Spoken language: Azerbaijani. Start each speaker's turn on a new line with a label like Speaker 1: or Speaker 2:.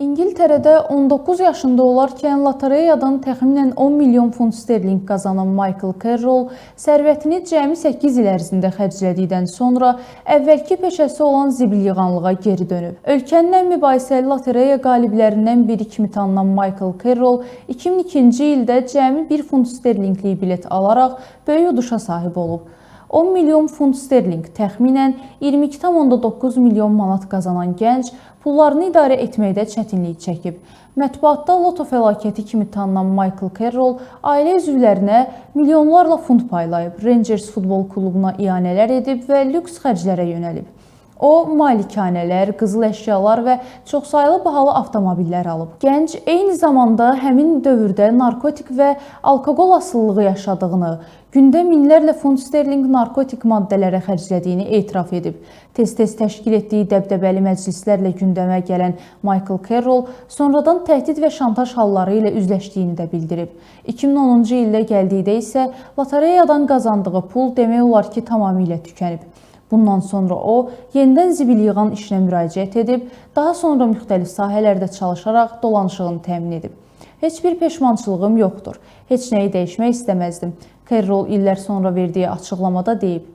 Speaker 1: İngiltərədə 19 yaşında olarkən lotereyadan təxminən 10 milyon funt sterlinq qazanan Michael Carroll sərvətini cəmi 8 il ərzində xərclədikdən sonra əvvəlki peşəsi olan zibil yığanlığa geri dönüb. Ölkənin ən mübahisəli lotereya qaliblərindən biri kimi tanınan Michael Carroll 2002-ci ildə cəmi 1 funt sterlinqlik bilet alaraq böyük uduşa sahib olub. 10 milyon funt sterlinq, təxminən 22,9 milyon manat qazanan gənc pullarını idarə etməkdə çətinlik çəkib. Mətbuatda loto fəlakəti kimi tanınan Michael Carroll ailə üzvlərinə milyonlarla funt paylayıb, Rangers futbol klubuna ianələr edib və lüks xərclərə yönəlib. O, malikanələr, qızıl əşyalar və çoxsaylı bahalı avtomobillər alıb. Gənc eyni zamanda həmin dövrdə narkotik və alkoqol asılılığı yaşadığını, gündə minlərlə funt sterlinq narkotik maddələrə xərclədiyini etiraf edib. Tez-tez təşkil etdiyi dəbdəbəli məclislərlə gündəmə gələn Michael Carroll sonradan təhdid və şantaj halları ilə üzləşdiyini də bildirib. 2010-cu ildə gəldikdə isə lotereyadan qazandığı pul demək olar ki, tamamilə tükənib. Bundan sonra o, yenidən zibil yığan işinə müraciət edib, daha sonra müxtəlif sahələrdə çalışaraq dolanışığını təmin edib. Heç bir peşmançılığım yoxdur. Heç nəyi dəyişmək istəməzdim. Carroll illər sonra verdiyi açıqlamada deyib.